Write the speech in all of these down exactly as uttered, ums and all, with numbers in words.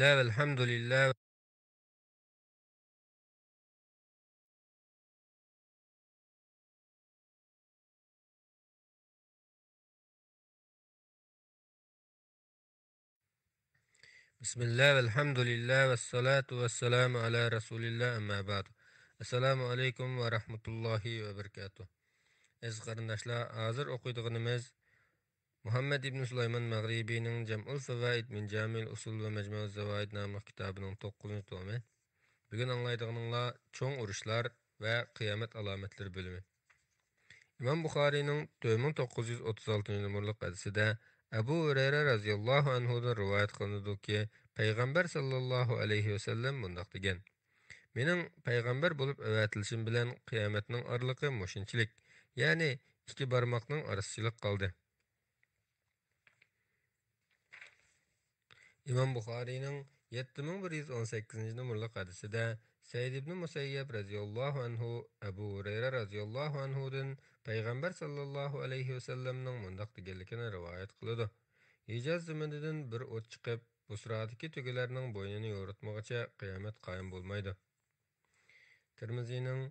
لا، والحمد لله. بسم الله، والحمد لله، والصلاة والسلام على رسول الله، أما بعد. السلام عليكم ورحمة الله وبركاته. ئەزىز قېرىنداشلار، ھازىر ئوقۇيدىغىنىمىز مۇھەممەد ئىبن سۇلايمان مەغرىبىنىڭ جەمئۇل فەۋائىد مىن جامىئىل ئۇسۇل ۋە مەجمۇئىز زاۋائىد ناملىق كىتابىنىڭ توققۇزىنچى تومى. بۈگۈن ئاڭلايدىغىنىڭلار چوڭ ئۇرۇشلار ۋە قىيامەت ئالامەتلىرى بۆلۈمى. ئىمام بۇخارىينىڭ تۆت مىڭ توققۇز يۈز ئوتتۇز ئالتىنچى نومۇرلۇق ھەدىسىدە ئەبۇ ھۇرەيرە رازىياللاھۇ ئەنھۇدىن رىۋايەت قىلىنىدۇكى، پەيغەمبەر ساللاللاھۇ ئەلەيھى ۋەسەللەم مۇنداق دېگەن: مېنىڭ پەيغەمبەر بولۇپ ئەۋەتىلىشىم بىلەن قىيامەتنىڭ ئارىلىقى مۇشۇنچىلىك، يەنى ئىككى بارماقنىڭ ئارىسىچىلىك قالدى. ئىمام بۇخارىينىڭ يەتتە مىڭ بىر يۈز ئون سەككىزىنچى نومۇرلۇق ھەدىسىدە سەئىد ئىبنى مۇسەييەب رازىياللاھۇ ئەنھۇ ئەبۇ ھۇرەيرە رازىياللاھۇ ئەنھۇدىن پەيغەمبەر ساللاللاھۇ ئەلەيھى ۋەسەللەمنىڭ مۇنداق دېگەنلىكىنى رىۋايەت قىلىدۇ: ھىجاز زېمىنىدىن بىر ئوت چىقىپ، بۇسرادىكى تۆگىلەرنىڭ بوينىنى يورۇتمىغىچە قىيامەت قايىم بولمايدۇ. تىرمىزىنىڭ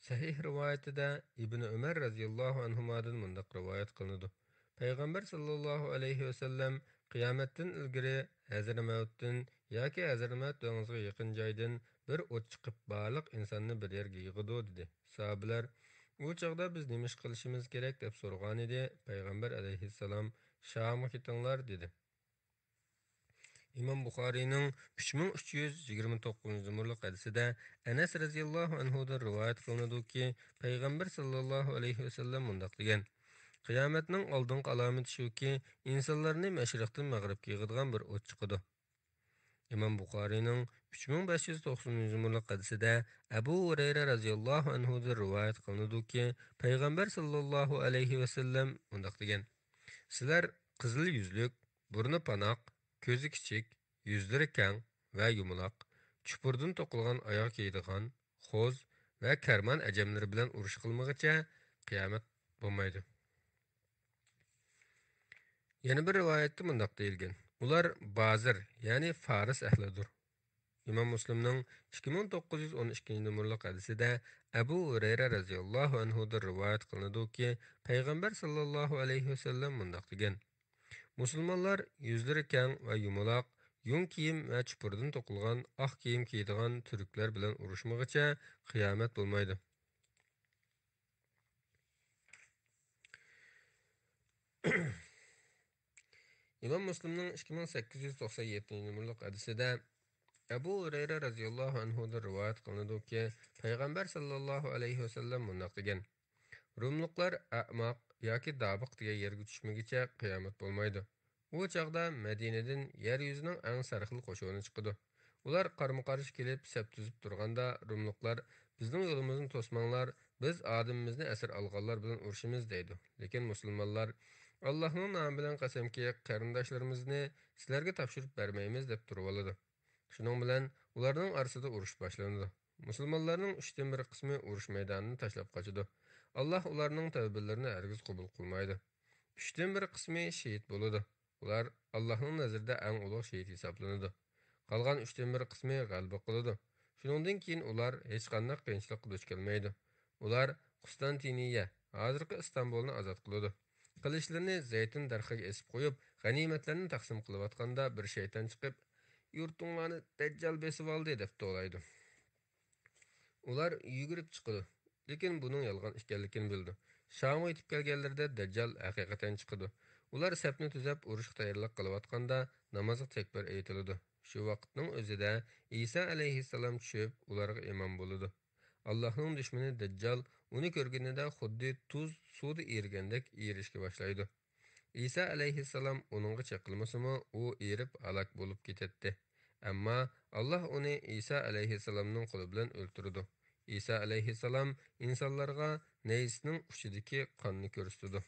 سەھىھ رىۋايىتىدە ئىبنى ئۆمەر رازىياللاھۇ ئەنھۇمادىن مۇنداق رىۋايەت قىلىنىدۇ: پەيغەمبەر ساللاللاھۇ ئەلەيھى ۋەسەللەم قىيامەتتىن ئىلگىرى ھەزرىمەۋتتىن ياكى ھەزرىمەۋت دېڭىزىغا يېقىن جايدىن بىر ئوت چىقىپ، بارلىق ئىنساننى بىر يەرگە يىغىدۇ، دېدى. ساھابىلەر، ئۇ چاغدا بىز نېمە ئىش قىلىشىمىز كېرەك؟ دەپ سورىغانىدى. پەيغەمبەر ئەلەيھىسسالام، شامغا كېتىڭلار، دېدى. ئىمام بۇخارىينىڭ ئۈچ مىڭ ئۈچ يۈز يىگىرمە توققۇزىنچى نومۇرلۇق ھەدىسىدە ئەنەس رەزىياللاھۇ ئەنھۇدىن رىۋايەت قىلىنىدۇكى، پەيغەمبەر ساللاللاھۇ ئەلەيھى ۋەسەللەم مۇنداق دېگەن: قىيامەتنىڭ ئالدىنقى ئالامىتى شۇكى، ئىنسانلارنى مەشرىقتىن مەغرىبكە يىغىدىغان بىر ئوت چىقىدۇ. ئىمام بۇخارىينىڭ ئۈچ مىڭ بەش يۈز توقسىنىنچى نومۇرلۇق ھەدىسىدە ئەبۇ ھۇرەيرە رەزىياللاھۇ ئەنھۇدىن رىۋايەت قىلىنىدۇكى، پەيغەمبەر ساللاللاھۇ ئەلەيھى ۋەسەللەم مۇنداق دېگەن: سىلەر قىزىل يۈزلۈك، بۇرنى پاناق، كۆزى كىچىك، يۈزلىرى كەڭ ۋە يۇمىلاق، چۇپۇردىن توقۇلغان ئاياغ كىيىدىغان، خوز ۋە كەرمان ئەجەملىرى بىلەن ئۇرۇش قىلمىغىچە قىيامەت بولمايدۇ. يەنە بىر رىۋايەتتە مۇنداق دېيىلگەن: ئۇلار بازىر، يەنى فارس ئەھلىدۇر. ئىمام مۇسلىمنىڭ ئىككى مىڭ توققۇز يۈز ئون ئىككىنچى نومۇرلۇق ھەدىسىدە ئەبۇ ھۇرەيرە رەزىياللاھۇ ئەنھۇدىن رىۋايەت قىلىنىدۇكى، پەيغەمبەر ساللاللاھۇ ئەلەيھى ۋەسەللەم مۇنداق دېگەن: مۇسۇلمانلار يۈزلىرى كەڭ ۋە يۇمىلاق، يۇڭ كىيىم ۋە چۇپۇردىن توقۇلغان ئاق كىيىم كىيىدىغان تۈركلەر بىلەن ئۇرۇشمىغىچە قىيامەت بولمايدۇ. ئىمام مۇسلىمنىڭ ئىككى مىڭ سەككىز يۈز توقسان يەتتىنچى نومۇرلۇق ھەدىسىدە ئەبۇ ھۇرەيرە رەزىياللاھۇ ئەنھۇدىن رىۋايەت قىلىنىدۇكى، پەيغەمبەر ساللاللاھۇ ئەلەيھى ۋەسەللەم مۇنداق دېگەن: روملۇقلار ئەماق ياكى دابىق دېگەن يەرگە چۈشمىگىچە قىيامەت بولمايدۇ. ئۇ چاغدا مەدىنىدىن يەر يۈزىنىڭ ئەڭ سەرخىل قوشۇنى چىقىدۇ. ئۇلار قارمۇ-قارشى كېلىپ سەپ تۈزۈپ تۇرغاندا، روملۇقلار: بىزنىڭ يولىمىزنى توسماڭلار، بىز ئادىمىمىزنى ئەسىر ئالغانلار بىلەن ئۇرۇشىمىز، دەيدۇ. لېكىن مۇسۇلمانلار: ئاللاھنىڭ نامى بىلەن قەسەمكى، قېرىنداشلىرىمىزنى سىلەرگە تاپشۇرۇپ بەرمەيمىز، دەپ تۇرۇۋالىدۇ. شۇنىڭ بىلەن ئۇلارنىڭ ئارىسىدا ئۇرۇش باشلىنىدۇ. مۇسۇلمانلارنىڭ ئۈچتىن بىر قىسمى ئۇرۇش مەيدانىنى تاشلاپ قاچىدۇ. ئاللاھ ئۇلارنىڭ تەۋبىلىرىنى ھەرگىز قوبۇل قىلمايدۇ. ئۈچتىن بىر قىسمى شېھىت بولىدۇ. ئۇلار ئاللاھنىڭ نەزىرىدە ئەڭ ئۇلۇغ شېھىت ھېسابلىنىدۇ. قالغان ئۈچتىن بىر قىسمى غەلىبە قىلىدۇ. شۇنىڭدىن كېيىن ئۇلار ھېچقانداق قىيىنچىلىققا دۇچ كەلمەيدۇ. ئۇلار قۇستانتىنىيە، ھازىرقى ئىستانبۇلنى ئازاد قىلىدۇ. قىلىچلىرىنى زەيتۇن دەرىخىگە ئېسىپ قويۇپ، غەنىيمەتلەرنى تەقسىم قىلىۋاتقاندا، بىر شەيتان چىقىپ، يۇرتۇڭلارنى دەججال بېسىۋالدى، دەپ توۋلايدۇ. ئۇلار يۈگۈرۈپ چىقىدۇ، لېكىن بۇنىڭ يالغان ئىكەنلىكىنى بىلىدۇ. شامغا يېتىپ كەلگەنلىرىدە دەججال ھەقىقەتەن چىقىدۇ. ئۇلار سەپنى تۈزەپ، ئۇرۇشقا تەييارلىق قىلىۋاتقاندا، نامازغا تەكبىر ئېيتىلىدۇ. شۇ ۋاقىتنىڭ ئۆزىدە ئىسا ئەلەيھىسسالام چۈشۈپ، ئۇلارغا ئىمام بولىدۇ. ئاللاھنىڭ دۈشمىنى دەججال ئۇنى كۆرگىنىدە خۇددى تۇز سۇدا ئېرىگەندەك ئېرىشكە باشلايدۇ. ئىسا ئەلەيھىسسالام ئۇنىڭغا چېقىلمىسىمۇ، ئۇ ئېرىپ ھالاك بولۇپ كېتەتتى. ئەمما ئاللاھ ئۇنى ئىسا ئەلەيھىسسالامنىڭ قولى بىلەن ئۆلتۈرىدۇ. ئىسا ئەلەيھىسسالام ئىنسانلارغا نەيزىسىنىڭ ئۇچىدىكى قاننى كۆرسىتىدۇ.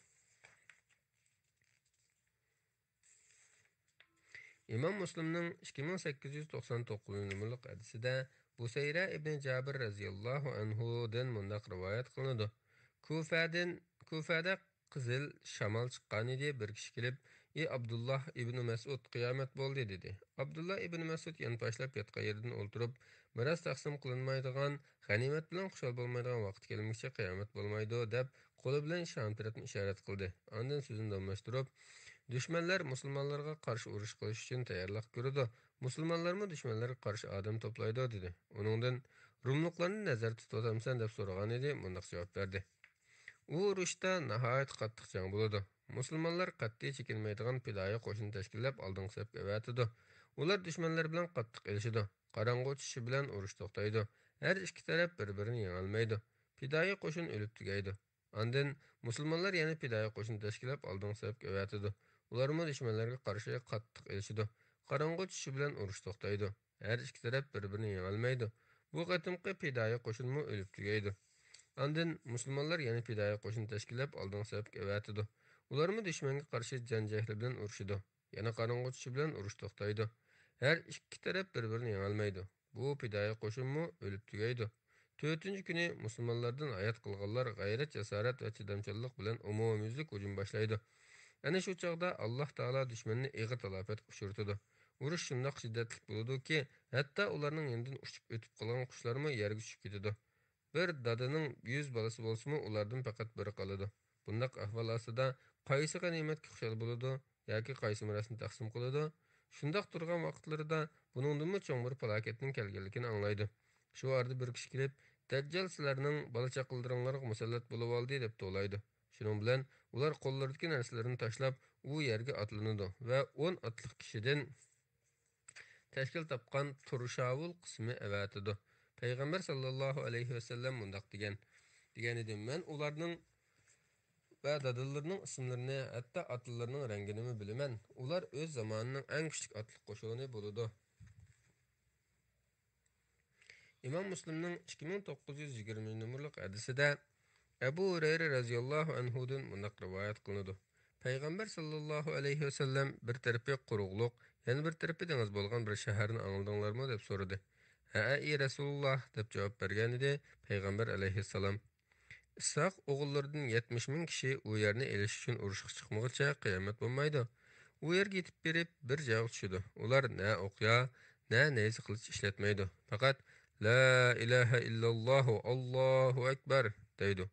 ئىمام مۇسلىمنىڭ ئىككى مىڭ سەككىز يۈز توقسان توققۇزىنچى نومۇرلۇق ھەدىسىدە بۇسەيرە ئىبنى جابىر رەزىياللاھۇ ئەنھۇدىن مۇنداق رىۋايەت قىلىنىدۇ: كۇفەدىن، كۇفەدە قىزىل شامال چىققانىدى، بىر كىشى كېلىپ، ئى ئابدۇللا ئىبنى مەسئۇد، قىيامەت بولدى، دېدى. ئابدۇللا ئىبنى مەسئۇد يانپاشلاپ ياتقان يېرىدىن ئولتۇرۇپ، مىراس تەقسىم قىلىنمايدىغان، غەنىيمەت بىلەن خۇشال بولمايدىغان ۋاقىت كەلمىگۈچە قىيامەت بولمايدۇ، دەپ، قولى بىلەن شام تەرەپنى ئىشارەت قىلدى. ئاندىن سۆزىنى داۋاملاشتۇرۇپ، دۈشمەنلەر مۇسۇلمانلارغا قارشى ئۇرۇش قىلىش ئۈچۈن تەييارلىق كۆرىدۇ، مۇسۇلمانلارمۇ دۈشمەنلەرگە قارشى ئادەم توپلايدۇ، دېدى. ئۇنىڭدىن، روملۇقلارنى نەزەردە تۇتۇۋاتامسەن؟ دەپ سورىغانىدى، مۇنداق جاۋاب بەردى. ئۇ ئۇرۇشتا ناھايىتى قاتتىق جەڭ بولىدۇ. مۇسۇلمانلار قەتئىي چېكىنمەيدىغان پىدائىي قوشۇن تەشكىللەپ ئالدىنقى سەپكە ئەۋەتىدۇ. ئۇلار دۈشمەنلەر بىلەن قاتتىق ئېلىشىدۇ. قاراڭغۇ چۈشۈشى بىلەن ئۇرۇش توختايدۇ. ھەر ئىككى تەرەپ بىر-بىرىنى يېڭەلمەيدۇ. پىدائىي قوشۇن ئۆلۈپ تۈگەيدۇ. ئاندىن مۇسۇلمانلار يەنە پىدائىي قوشۇن تەشكىللەپ ئالدىنقى سەپكە ئەۋەتىدۇ. ئۇلارمۇ دۈشمەنلەرگە قارشى قاتتىق ئېلىشىدۇ. قاراڭغۇ چۈشۈشى بىلەن ئۇرۇش توختايدۇ. ھەر ئىككى تەرەپ بىر-بىرىنى يېڭەلمەيدۇ. بۇ قېتىمقى پىدائىي قوشۇنمۇ ئۆلۈپ تۈگەيدۇ. ئاندىن مۇسۇلمانلار يەنە پىدائىي قوشۇن تەشكىللەپ ئالدىنقى سەپكە ئەۋەتىدۇ. ئۇلارمۇ دۈشمەنگە قارشى جان-جەھلى بىلەن ئۇرۇشىدۇ. يەنە قاراڭغۇ چۈشۈشى بىلەن ئۇرۇش توختايدۇ. ھەر ئىككى تەرەپ بىر-بىرىنى يېڭەلمەيدۇ. بۇ پىدائىي قوشۇنمۇ ئۆلۈپ تۈگەيدۇ. تۆتىنچى كۈنى مۇسۇلمانلاردىن ھايات قالغانلار غەيرەت، جاسارەت ۋە چىدامچانلىق بىلەن ئومۇميۈزلۈك ھۇجۇم باشلايدۇ. ئەنە شۇ چاغدا ئاللاھ تائالا دۈشمەننى ئېغىر تالاپەتكە ئۇچرىتىدۇ. ئۇرۇش شۇنداق شىددەتلىك بولىدۇكى، ھەتتا ئۇلارنىڭ يېنىدىن ئۇچۇپ ئۆتۈپ قالغان قۇشلارمۇ يەرگە چۈشۈپ كېتىدۇ. بىر دادىنىڭ يۈز بالىسى بولسىمۇ، ئۇلاردىن پەقەت بىرى قالىدۇ. بۇنداق ئەھۋال ئاستىدا قايسى غەنىيمەتكە خۇشال بولىدۇ ياكى قايسى مىراسنى تەقسىم قىلىدۇ؟ شۇنداق تۇرغان ۋاقىتلىرىدا بۇنىڭدىنمۇ چوڭ بىر پالاكەتنىڭ كەلگەنلىكىنى ئاڭلايدۇ. شۇ ئارىدا بىر كىشى كېلىپ، دەججال سىلەرنىڭ بالا-چاقىلىرىڭلارغا مۇسەللەت بولۇۋالدى، دەپ توۋلايدۇ. شۇنىڭ بىلەن ئۇلار قوللىرىدىكى نەرسىلىرىنى تاشلاپ، ئۇ يەرگە ئاتلىنىدۇ ۋە ئون ئاتلىق كىشىدىن تەشكىل تاپقان تۇرشاۋۇل قىسمى ئەۋەتىدۇ. پەيغەمبەر ساللاللاھۇ ئەلەيھى ۋەسەللەم مۇنداق دېگەن، دېگەنىدى، مەن ئۇلارنىڭ ۋە دادىلىرىنىڭ ئىسىملىرىنى، ھەتتا ئاتىلىرىنىڭ رەڭگىنىمۇ بىلىمەن. ئۇلار ئۆز زامانىنىڭ ئەڭ كۈچلۈك ئاتلىق قوشۇنى بولىدۇ. ئىمام مۇسلىمنىڭ ئىككى مىڭ توققۇز يۈز يىگىرمە نومۇرلۇق ھەدىسىدە ئەبۇ ھۇرەيرە رەزىياللاھۇ ئەنھۇدىن مۇنداق رىۋايەت قىلىنىدۇ: پەيغەمبەر ساللاللاھۇ ئەلەيھى ۋەسەللەم بىر تەرىپى قۇرۇقلۇق، يەنە بىر تەرىپى دېڭىز بولغان بىر شەھەرنى ئاڭلىدىڭلارمۇ؟ دەپ سورىدى. ھەئە، ئى رەسۇلۇللاھ، دەپ جاۋاب بەرگەنىدى پەيغەمبەر ئەلەيھىسسالام. ئىسھاق ئوغۇللىرىدىن يەتمىش مىڭ كىشى ئۇ يەرنى ئېلىش ئۈچۈن ئۇرۇشقا چىقمىغۇچە قىيامەت بولمايدۇ. ئۇ يەرگە يېتىپ بېرىپ بىر جايغا چۈشىدۇ. ئۇلار نە ئوقيا، نە نەيزە قىلىچ ئىشلەتمەيدۇ. پەقەت لا ئىلاھە ئىللاللاھۇ، ئاللاھۇ ئەكبەر دەيدۇ.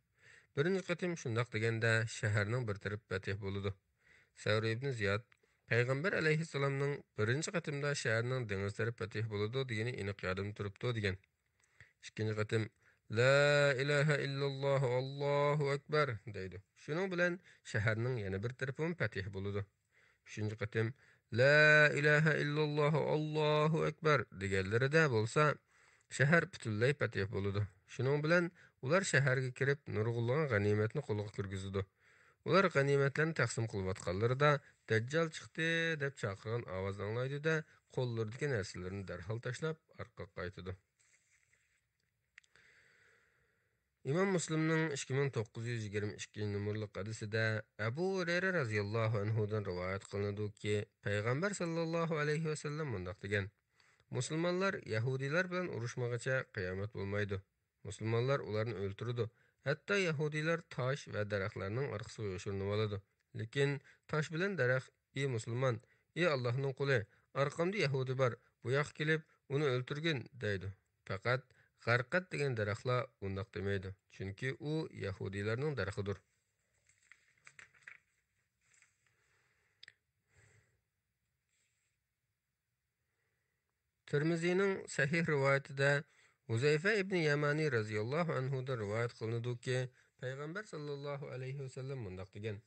بىرىنچى قېتىم شۇنداق دېگەندە شەھەرنىڭ بىر تەرىپى پەتىھ بولىدۇ. سەۋرى ئىبنى زىياد، پەيغەمبەر ئەلەيھىسسالامنىڭ بىرىنچى قېتىمدا شەھەرنىڭ دېڭىز تەرىپى پەتىھ بولىدۇ دېگىنى ئېنىق يادىمدا تۇرۇپتۇ دېگەن. ئىككىنچى قېتىم، لا ئىلاھە ئىللاللاھۇ، ئاللاھۇ ئەكبەر دەيدۇ. شۇنىڭ بىلەن شەھەرنىڭ يەنە بىر تەرىپىمۇ پەتىھ بولىدۇ. ئۈچىنچى قېتىم، لا ئىلاھە ئىللاللاھۇ، ئاللاھۇ ئەكبەر دېگەنلىرىدە بولسا، شەھەر پۈتۈنلەي پەتىھ بولىدۇ. شۇنىڭ بىلەن ئۇلار شەھەرگە كىرىپ، نۇرغۇنلىغان غەنىيمەتنى قولغا كىرگۈزىدۇ. ئۇلار غەنىيمەتلەرنى تەقسىم قىلىۋاتقانلىرىدا، دەججال چىقتى دەپ چاقىرغان ئاۋازنى ئاڭلايدۇ-دە، قوللىرىدىكى نەرسىلىرىنى دەرھال تاشلاپ، ئارقىغا قايتىدۇ. ئىمام مۇسلىمنىڭ ئىككى مىڭ توققۇز يۈز يىگىرمە ئىككىنچى نومۇرلۇق ھەدىسىدە ئەبۇ ھۇرەيرە رەزىياللاھۇ ئەنھۇدىن رىۋايەت قىلىنىدۇكى، پەيغەمبەر ساللاللاھۇ ئەلەيھى ۋەسەللەم مۇنداق دېگەن: مۇسۇلمانلار يەھۇدىيلار بىلەن ئۇرۇشمىغىچە قىيامەت بولمايدۇ. مۇسۇلمانلار ئۇلارنى ئۆلتۈرىدۇ. ھەتتا يەھۇدىيلار تاش ۋە دەرەخلەرنىڭ ئارقىسىغا يوشۇرۇنۇۋالىدۇ. لېكىن تاش بىلەن دەرەخ، ئى مۇسۇلمان، ئى ئاللاھنىڭ قۇلى، ئارقامدا يەھۇدىي بار، بۇ ياققا كېلىپ، ئۇنى ئۆلتۈرگىن، دەيدۇ. پەقەت غەرقەد دېگەن دەرەخلا ئۇنداق دېمەيدۇ، چۈنكى ئۇ يەھۇدىيلارنىڭ دەرىخىدۇر. تىرمىزىنىڭ سەھىھ رىۋايىتىدە ھۇزەيفە ئىبنى يەمانى رەزىياللاھۇ ئەنھۇدىن رىۋايەت قىلىنىدۇكى، پەيغەمبەر ساللاللاھۇ ئەلەيھى ۋەسەللەم مۇنداق دېگەن: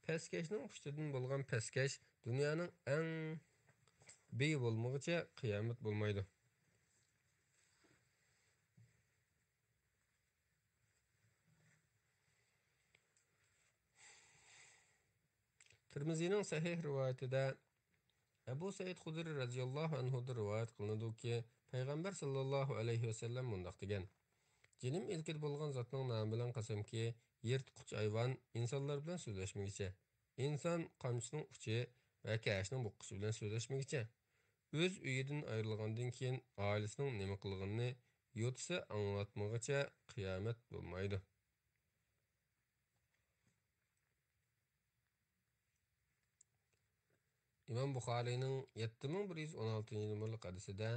پەسكەشنىڭ پۇشتىدىن بولغان پەسكەش دۇنيانىڭ ئەڭ بېيى بولمىغۇچە قىيامەت بولمايدۇ. تىرمىزىنىڭ سەھىھ رىۋايىتىدە ئەبۇ سەئىد خۇدرى رەزىياللاھۇ ئەنھۇدىن رىۋايەت قىلىنىدۇكى، پەيغەمبەر ساللاللاھۇ ئەلەيھى ۋەسەللەم مۇنداق دېگەن: جېنىم ئىلكىدە بولغان زاتنىڭ نامى بىلەن قەسەمكى، يىرتقۇچ ھايۋان ئىنسانلار بىلەن سۆزلەشمىگۈچە، ئىنسان قامچىسىنىڭ ئۇچى ۋە كەشنىڭ بوققۇچى بىلەن سۆزلەشمىگۈچە، ئۆز ئۆيىدىن ئايرىلغاندىن كېيىن ئائىلىسىنىڭ نېمە قىلغىنىنى يوتىسى ئاڭلاتمىغۇچە قىيامەت بولمايدۇ. ئىمام بۇخارىينىڭ يەتتە مىڭ بىر يۈز ئون ئالتىنچى نومۇرلۇق ھەدىسىدە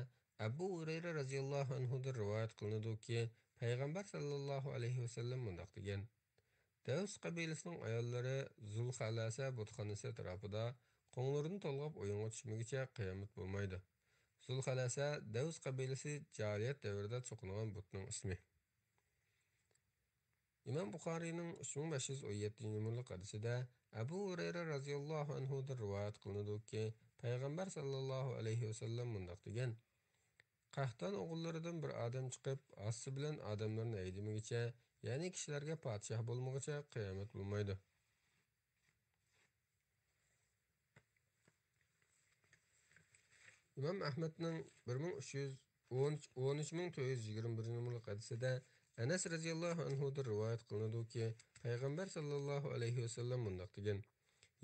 ئەبۇ ھۇرەيرە رازىياللاھۇ ئەنھۇدىن رىۋايەت قىلىنىدۇكى، پەيغەمبەر ساللاللاھۇ ئەلەيھى ۋەسەللەم مۇنداق دېگەن: دەۋس قەبىلىسىنىڭ ئاياللىرى زۇلخەلەسە بۇتخانىسى ئەتراپىدا قوڭلىرىنى تولغاپ ئويۇنغا چۈشمىگۈچە قىيامەت بولمايدۇ. زۇلخەلەسە دەۋس قەبىلىسى جاھىلىيەت دەۋرىدە چوقۇنغان بۇتنىڭ ئىسمى. ئىمام بۇخارىينىڭ ئۈچ مىڭ بەش يۈز ئون يەتتىنچى نومۇرلۇق ھەدىسىدە ئەبۇ ھۇرەيرە رازىياللاھۇ ئەنھۇدىن رىۋايەت قىلىنىدۇكى، پەيغەمبەر ساللاللاھۇ ئەلەيھى ۋەسەللەم مۇنداق دېگەن: قەھتان ئوغۇللىرىدىن بىر ئادەم چىقىپ، ھاسىسى بىلەن ئادەملەرنى ھەيدىمىگىچە، يەنى كىشىلەرگە پادىشاھ بولمىغۇچە قىيامەت بولمايدۇ. ئىمام ئەھمەدنىڭ بىر مىڭ ئۈچ يۈز ئون، ئون ئۈچ مىڭ تۆت يۈز يىگىرمە بىرىنچى نومۇرلۇق ھەدىسىدە ئەنەس رەزىياللاھۇ ئەنھۇدىن رىۋايەت قىلىنىدۇكى، پەيغەمبەر ساللاللاھۇ ئەلەيھى ۋەسەللەم مۇنداق دېگەن: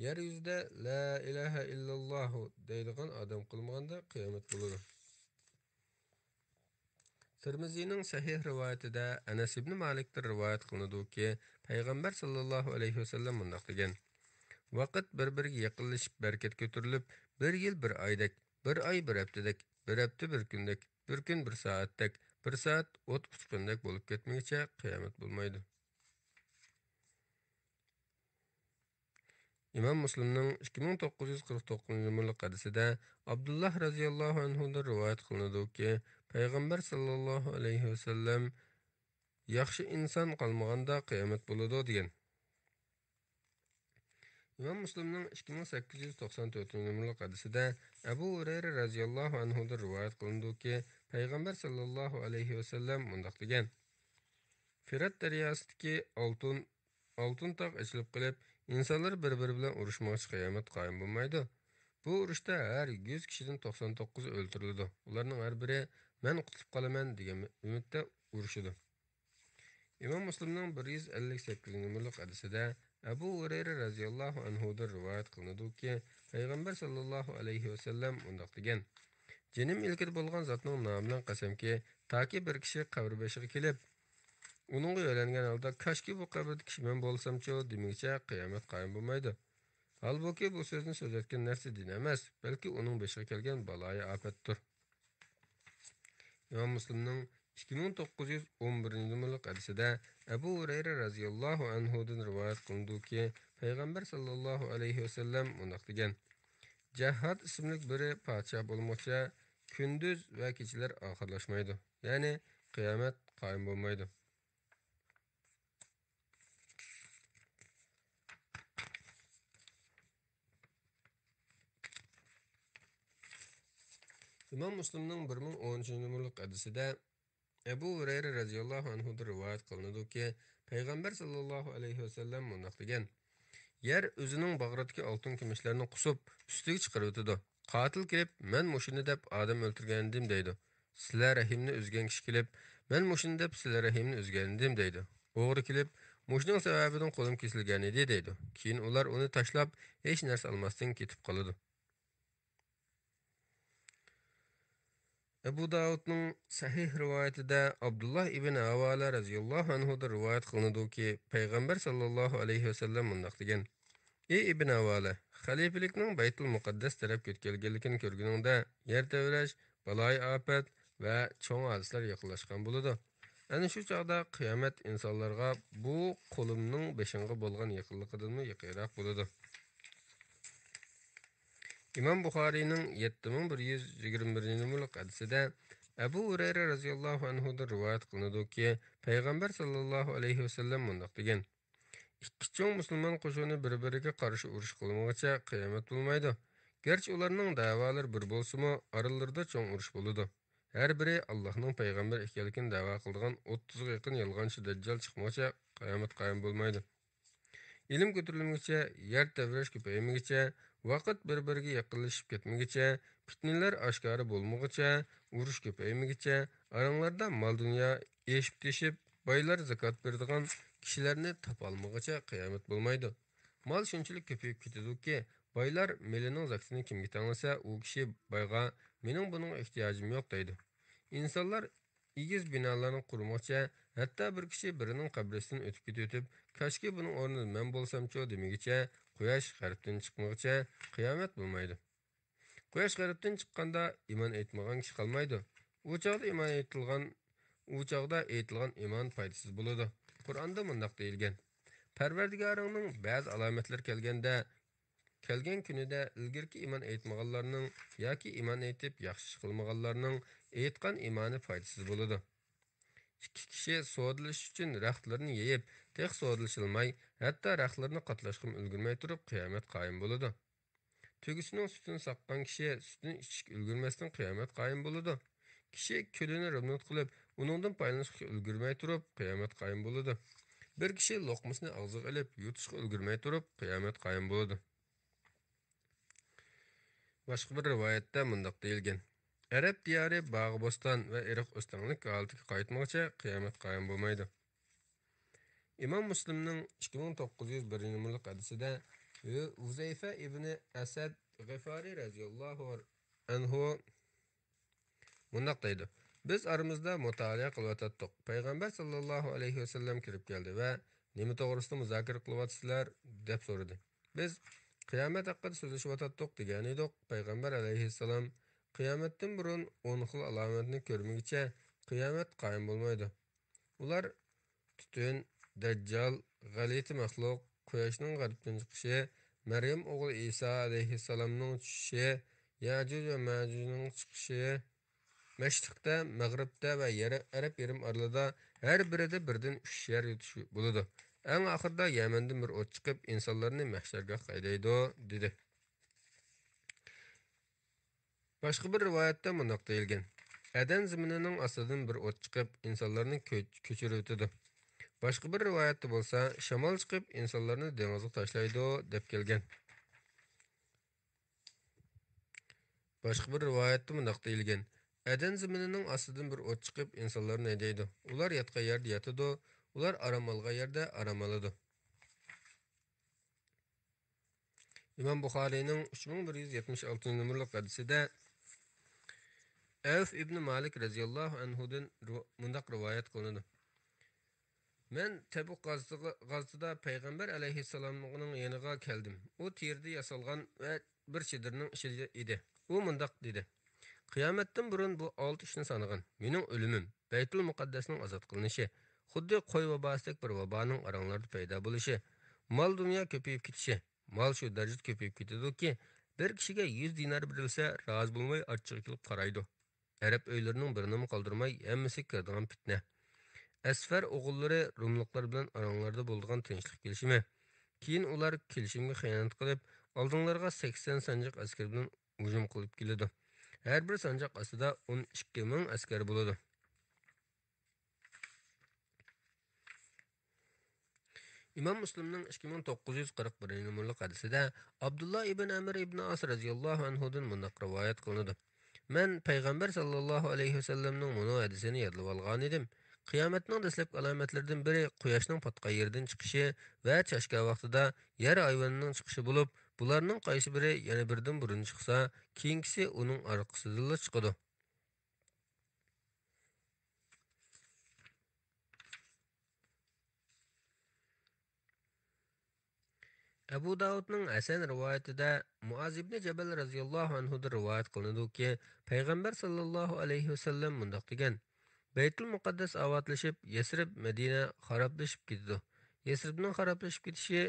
يەر يۈزىدە لا ئىلاھە ئىللاللاھۇ دەيدىغان ئادەم قالمىغاندا قىيامەت بولىدۇ. تىرمىزىنىڭ سەھىھ رىۋايىتىدە ئەنەس ئىبنى مالىكتىن رىۋايەت قىلىنىدۇكى، پەيغەمبەر ساللاللاھۇ ئەلەيھى ۋەسەللەم مۇنداق دېگەن: ۋاقىت بىر-بىرىگە يېقىنلىشىپ بەرىكەت كۆتۈرۈلۈپ، بىر يىل بىر ئايدەك، بىر ئاي بىر ھەپتىدەك، بىر ھەپتە بىر كۈندەك، بىر كۈن بىر سائەتتەك، بىر سائەت ئوت ئۇچقۇندەك بولۇپ كەتمىگۈچە قىيامەت بولمايدۇ. ئىمام مۇسلىمنىڭ ئىككى مىڭ توققۇز يۈز قىرىق توققۇزىنچى نومۇرلۇق ھەدىسىدە ئابدۇللاھ رەزىياللاھۇ ئەنھۇدىن رىۋايەت قىلىنىدۇكى، پەيغەمبەر ساللاللاھۇ ئەلەيھى ۋەسەللەم: ياخشى ئىنسان قالمىغاندا قىيامەت بولىدۇ، دېگەن. ئىمام مۇسلىمنىڭ ئىككى مىڭ سەككىز يۈز توقسان تۆتىنچى نومۇرلۇق ھەدىسىدە ئەبۇ ھۇرەيرە رەزىياللاھۇ ئەنھۇدىن رىۋايەت قىلىنىدۇكى، پەيغەمبەر ساللاللاھۇ ئەلەيھى ۋەسەللەم مۇنداق دېگەن: فىرات دەرياسىدىكى ئالتۇن ئالتۇن تاغ ئېچىلىپ قېلىپ، ئىنسانلار بىر-بىرى بىلەن ئۇرۇشمىغۇچە قىيامەت قايىم بولمايدۇ. بۇ ئۇرۇشتا ھەر يۈز كىشىدىن توقسان توققۇزى ئۆلتۈرۈلىدۇ. ئۇلارنىڭ ھەر بىرى «مەن قۇتۇلۇپ قالىمەن» دېگەن ئۈمىدتە ئۇرۇشىدۇ. ئىمام مۇسلىمنىڭ بىر يۈز ئەللىك سەككىزىنچى نومۇرلۇق ھەدىسىدە ئەبۇ ھۇرەيرە رەزىياللاھۇ ئەنھۇدىن رىۋايەت قىلىنىدۇكى، پەيغەمبەر ساللاللاھۇ ئەلەيھى ۋەسەللەم مۇنداق دېگەن: جېنىم ئىلكىدە بولغان زاتنىڭ نامى بىلەن قەسەمكى، تاكى بىر كىشى قەبرە بېشىغا كېلىپ، ئۇنىڭغا يۆلەنگەن ھالدا، «كاشكى بۇ قەبرىدىكى كىشى مەن بولسامچۇ» دېمىگىچە قىيامەت قايىم بولمايدۇ. ھالبۇكى، بۇ سۆزنى سۆزلەتكەن نەرسە دىن ئەمەس، بەلكى ئۇنىڭ بېشىغا كەلگەن بالايىئاپەتتۇر. ئىمام مۇسلىمنىڭ ئىككى مىڭ توققۇز يۈز ئون بىرىنچى نومۇرلۇق ھەدىسىدە ئەبۇ ھۇرەيرە رەزىياللاھۇ ئەنھۇدىن رىۋايەت قىلىنىدۇكى، پەيغەمبەر ساللاللاھۇ ئەلەيھى ۋەسەللەم مۇنداق دېگەن: جەھھاد ئىسىملىك بىرى پادىشاھ بولمىغۇچە كۈندۈز ۋە كېچىلەر ئاخىرلاشمايدۇ، يەنى قىيامەت قايىم بولمايدۇ. ئىمام مۇسلىمنىڭ بىر مىڭ ئون ئۈچىنچى نومۇرلۇق ھەدىسىدە ئەبۇ ھۇرەيرە رەزىياللاھۇ ئەنھۇدىن رىۋايەت قىلىنىدۇكى، پەيغەمبەر ساللاللاھۇ ئەلەيھى ۋەسەللەم مۇنداق دېگەن: يەر ئۆزىنىڭ باغرىدىكى ئالتۇن كۈمۈشلەرنى قۇسۇپ، ئۈستىگە چىقىرىۋېتىدۇ. قاتىل كېلىپ، «مەن مۇشۇنى دەپ ئادەم ئۆلتۈرگەنىدىم» دەيدۇ. «سىلە رەھىمنى ئۈزگەن كىشى كېلىپ، مەن مۇشۇنى دەپ سىلە رەھىمنى ئۈزگەنىدىم» دەيدۇ. ئوغرى كېلىپ، «مۇشۇنىڭ سەۋەبىدىن قولۇم كېسىلگەنىدى» دەيدۇ. كېيىن ئۇلار ئۇنى تاشلاپ، ھېچ نەرسە ئالماستىن كېتىپ قالىدۇ. ئەبۇ داۋۇدنىڭ سەھىھ رىۋايىتىدە ئابدۇللا ئىبن ھاۋالە رەزىياللاھۇ ئەنھۇدىن رىۋايەت قىلىنىدۇكى، پەيغەمبەر ساللاللاھۇ ئەلەيھى ۋەسەللەم مۇنداق دېگەن: ئى ئىبن ھاۋالە، خەلىپىلىكنىڭ بەيتۇل مۇقەددەس تەرەپ كۆتۈرۈلگەنلىكىنى كۆرگىنىڭدە، يەر تەۋرەش، بالايىئاپەت ۋە چوڭ ھادىسىلەر يېقىنلاشقان بولىدۇ. ئەنە شۇ چاغدا قىيامەت ئىنسانلارغا بۇ قولۇمنىڭ بېشىڭغا بولغان يېقىنلىقىدىنمۇ يېقىنراق بولىدۇ. ئىمام بۇخارىينىڭ يەتتە مىڭ بىر يۈز يىگىرمە بىرىنچى نومۇرلۇق ھەدىسىدە ئەبۇ ھۇرەيرە رەزىياللاھۇ ئەنھۇدىن رىۋايەت قىلىنىدۇكى، پەيغەمبەر ساللاللاھۇ ئەلەيھى ۋەسەللەم مۇنداق دېگەن: ئىككى چوڭ مۇسۇلمان قوشۇنى بىر-بىرىگە قارشى ئۇرۇش قىلمىغىچە قىيامەت بولمايدۇ. گەرچە ئۇلارنىڭ دەۋالىرى بىر بولسىمۇ، ئارىلىرىدا چوڭ ئۇرۇش بولىدۇ. ھەر بىرى ئاللاھنىڭ پەيغەمبىرى ئىكەنلىكىنى دەۋا قىلىدىغان ئوتتۇزغا يېقىن يالغانچى دەججال چىقمىغۇچە قىيامەت قايىم بولمايدۇ. ئىلىم كۆتۈرۈلمىگىچە، يەر تەۋرەش كۆپەيمىگىچە، ۋاقىت بىر-بىرىگە يېقىنلىشىپ كەتمىگىچە، پىتنىلەر ئاشكارا بولمىغۇچە، ئۇرۇش كۆپەيمىگىچە، ئاراڭلاردا مال-دۇنيا ئېشىپ-تېشىپ، بايلار زاكات بېرىدىغان كىشىلەرنى تاپالمىغۇچە قىيامەت بولمايدۇ. مال شۇنچىلىك كۆپىيىپ كېتىدۇكى، بايلار مېلىنىڭ زاكىتىنى كىمگە تەڭلىسە، ئۇ كىشى بايغا، «مېنىڭ بۇنىڭغا ئېھتىياجىم يوق» دەيدۇ. ئىنسانلار ئېگىز بىنالارنى قۇرمىغۇچە، ھەتتا بىر كىشى بىرىنىڭ قەبرىسىدىن ئۆتۈپ كېتىۋېتىپ، «كاشكى بۇنىڭ ئورنىدا مەن بولسامچۇ» دېمىگۈچە، قۇياش غەربتىن چىقمىغۇچە قىيامەت بولمايدۇ. قۇياش غەربتىن چىققاندا ئىمان ئېيتمىغان كىشى قالمايدۇ. ئۇ چاغدا ئىمان ئېيتىلغان، ئۇ چاغدا ئېيتىلغان ئىمان پايدىسىز بولىدۇ. قۇرئاندا مۇنداق دېيىلگەن: پەرۋەردىگارىڭنىڭ بەزى ئالامەتلىرى كەلگەندە، كەلگەن كۈنىدە ئىلگىرىكى ئىمان ئېيتمىغانلارنىڭ ياكى ئىمان ئېيتىپ ياخشى ئىش قىلمىغانلارنىڭ ئېيتقان ئىمانى پايدىسىز بولىدۇ. ئىككى كىشى سودىلىشىش ئۈچۈن رەختلىرىنى يېيىپ، تېخى سودىلىشالماي، ھەتتا رەختلىرىنى قاتلاشقىمۇ ئۈلگۈرمەي تۇرۇپ قىيامەت قايىم بولىدۇ. تۆگىسىنىڭ سۈتىنى ساققان كىشى سۈتىنى ئىچىشكە ئۈلگۈرمەستىن قىيامەت قايىم بولىدۇ. كىشى كۆلىنى رېمونت قىلىپ، ئۇنىڭدىن پايدىلىنىشقا ئۈلگۈرمەي تۇرۇپ قىيامەت قايىم بولىدۇ. بىر كىشى لوقمىسىنى ئاغزىغا ئېلىپ، يۇتۇشقا ئۈلگۈرمەي تۇرۇپ قىيامەت قايىم بولىدۇ. باشقا بىر رىۋايەتتە مۇنداق دېيىلگەن: ئەرەب دىيارى باغ-بوستان ۋە ئېرىق-ئۆستەڭلىك ھالىتىگە قايتمىغۇچە قىيامەت قايىم بولمايدۇ. ئىمام مۇسلىمنىڭ ئىككى مىڭ توققۇز يۈز بىرىنچى نومۇرلۇق ھەدىسىدە ھۇزەيفە ئىبنى ئەسەد غىفارى رەزىياللاھۇ ئەنھۇ مۇنداق دەيدۇ: بىز ئارىمىزدا مۇتالىئە قىلىۋاتاتتۇق. پەيغەمبەر ساللاللاھۇ ئەلەيھى ۋەسەللەم كىرىپ كەلدى ۋە نېمە توغرىسىدا مۇزاكىرە قىلىۋاتىسىلەر؟ دەپ سورىدى. بىز قىيامەت ھەققىدە سۆزلىشىۋاتاتتۇق دېگەنىدۇق. پەيغەمبەر ئەلەيھىسسالام قىيامەتتىن بۇرۇن ئون خىل ئالامەتنى كۆرمىگۈچە قىيامەت قايىم بولمايدۇ. ئۇلار تۈتۈن، دەججال، غەلىتە مەخلۇق، قۇياشنىڭ غەربتىن چىقىشى، مەريەم ئوغلى ئىسا ئەلەيھىسسالامنىڭ چۈشۈشى، يەجۇج ۋە مەجۇجنىڭ چىقىشى، مەشرىقتە، مەغرىبتە ۋە يەر-، ئەرەب يېرىم ئارىلىدا ھەر بىرىدە بىردىن ئۈچ يەر يۇتۇش بولىدۇ. ئەڭ ئاخىرىدا يەمەندىن بىر ئوت چىقىپ، ئىنسانلارنى مەھشەرگاھقا ھەيدەيدۇ، دېدى. باشقا بىر رىۋايەتتە مۇنداق دېيىلگەن: ئەدەن زېمىنىنىڭ ئاستىدىن بىر ئوت چىقىپ، ئىنسانلارنى كۆ-، كۆچۈرۈۋېتىدۇ. باشقا بىر رىۋايەتتە بولسا، شامال چىقىپ، ئىنسانلارنى دېڭىزغا تاشلايدۇ، دەپ كەلگەن. باشقا بىر رىۋايەتتە مۇنداق دېيىلگەن: ئەدەن زېمىنىنىڭ ئاستىدىن بىر ئوت چىقىپ، ئىنسانلارنى ھەيدەيدۇ. ئۇلار ياتقان يەردە ياتىدۇ، ئۇلار ئارام ئالغان يەردە ئارام ئالىدۇ. ئىمام بۇخارىينىڭ ئۈچ مىڭ بىر يۈز يەتمىش ئالتىنچى نومۇرلۇق ھەدىسىدە ئەۋف ئىبنى مالىك رەزىياللاھۇ ئەنھۇدىن رىۋا-، مۇنداق رىۋايەت قىلىنىدۇ: مەن تەبۇك غازىتىغا-، غازىتىدا پەيغەمبەر ئەلەيھىسسالامنىڭ يېنىغا كەلدىم. ئۇ تېرىدىن ياسالغان ۋە بىر چېدىرنىڭ ئىچىدە ئىدى. ئۇ مۇنداق دېدى: قىيامەتتىن بۇرۇن بۇ ئالتە ئىشنى سانىغىن: مېنىڭ ئۆلۈمۈم، بەيتۇل مۇقەددەسنىڭ ئازاد قىلىنىشى، خۇددى قوي ۋاباسىدەك بىر ۋابانىڭ ئاراڭلاردا پەيدا بولۇشى، مال-دۇنيا كۆپىيىپ كېتىشى. مال شۇ دەرىجىدە كۆپىيىپ كېتىدۇكى، بىر كىشىگە يۈز دىنار بېرىلسە، رازى بولماي ئارچىغا كېلىپ قارايدۇ. ئەرەب ئۆيلىرىنىڭ بىرىنىمۇ قالدۇرماي، ھەممىسىگە كىرىدىغان پىتنە. ئەسفەر ئوغۇللىرى روملۇقلار بىلەن ئاراڭلاردا بولىدىغان تىنچلىق كېلىشىمى. كېيىن ئۇلار كېلىشىمگە خىيانەت قىلىپ، ئالدىڭلارغا سەكسەن سانجاق ئەسكەر بىلەن ھۇجۇم قىلىپ كېلىدۇ. ھەر بىر سانجاق ئاستىدا ئون ئىككى مىڭ ئەسكەر بولىدۇ. ئىمام مۇسلىمنىڭ ئىككى مىڭ توققۇز يۈز قىرىق بىرىنچى نومۇرلۇق ھەدىسىدە ئابدۇللا ئىبن ئەمر ئىبن ئاس رەزىياللاھۇ ئەنھۇدىن مۇنداق رىۋايەت قىلىنىدۇ: مەن پەيغەمبەر ساللاللاھۇ ئەلەيھى ۋەسەللەمنىڭ مۇنۇ ھەدىسىنى يادلىۋالغانىدىم. قىيامەتنىڭ دەسلەپكى ئالامەتلىرىدىن بىرى قۇياشنىڭ پاتقان يېرىدىن چىقىشى ۋە چاشكا ۋاقتىدا يەر ھايۋىنىنىڭ چىقىشى بولۇپ، بۇلارنىڭ قايسى بىرى يەنە بىردىن بۇرۇن چىقسا، كېيىنكىسى ئۇنىڭ ئارقىسىدىنلا چىقىدۇ. ئەبۇ داۋۇدنىڭ ھەسەن رىۋايىتىدە مۇئاز ئىبنى جەبەل رەزىياللاھۇ ئەنھۇدىن رىۋايەت قىلىنىدۇكى، پەيغەمبەر ساللاللاھۇ ئەلەيھى ۋەسەللەم مۇنداق دېگەن: بەيتۇل مۇقەددەس ئاۋاتلىشىپ، يەسرىب، مەدىنە خارابلىشىپ كېتىدۇ. يەسرىبنىڭ خارابلىشىپ كېتىشى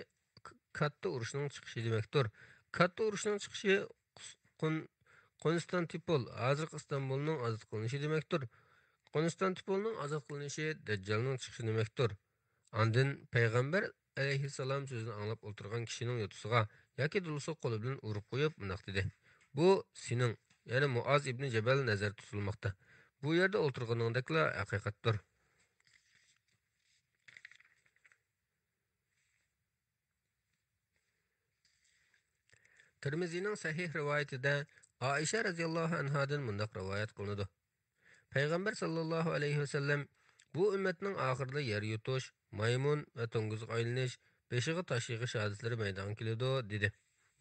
ك-، كاتتا ئۇرۇشنىڭ چىقىشى دېمەكتۇر. كاتتا ئۇرۇشنىڭ چىقىشى قۇس-، قون-، قونستانتىپول، ھازىرقى ئىستانبۇلنىڭ ئازاد قىلىنىشى دېمەكتۇر. قونستانتىپولنىڭ ئازاد قىلىنىشى دەججالنىڭ چىقىشى دېمەكتۇر. ئاندىن پەيغەمبەر ئەلەيھىسسالام سۆزىنى ئاڭلاپ ئولتۇرغان كىشىنىڭ يوتىسىغا ياكى دولىسىغا قولى بىلەن ئۇرۇپ قويۇپ مۇنداق دېدى: بۇ سېنىڭ، يەنى مۇئاز ئىبنى جەبەل نەزەردە تۇتۇلماقتا. بۇ يەردە ئولتۇرغىنىڭدەكلا ھەقىقەتتۇر. تىرمىزىنىڭ سەھىھ رىۋايىتىدە ئائىشە رەزىياللاھۇ ئەنھادىن مۇنداق رىۋايەت قىلىنىدۇ: پەيغەمبەر ساللاللاھۇ ئەلەيھى ۋەسەللەم: بۇ ئۈممەتنىڭ ئاخىرىدا يەر يۇتۇش، مايمۇن ۋە توڭگۇزغا ئايلىنىش، بېشىغا تاش يېغىش ھادىسىلىرى مەيدانغا كېلىدۇ، دېدى.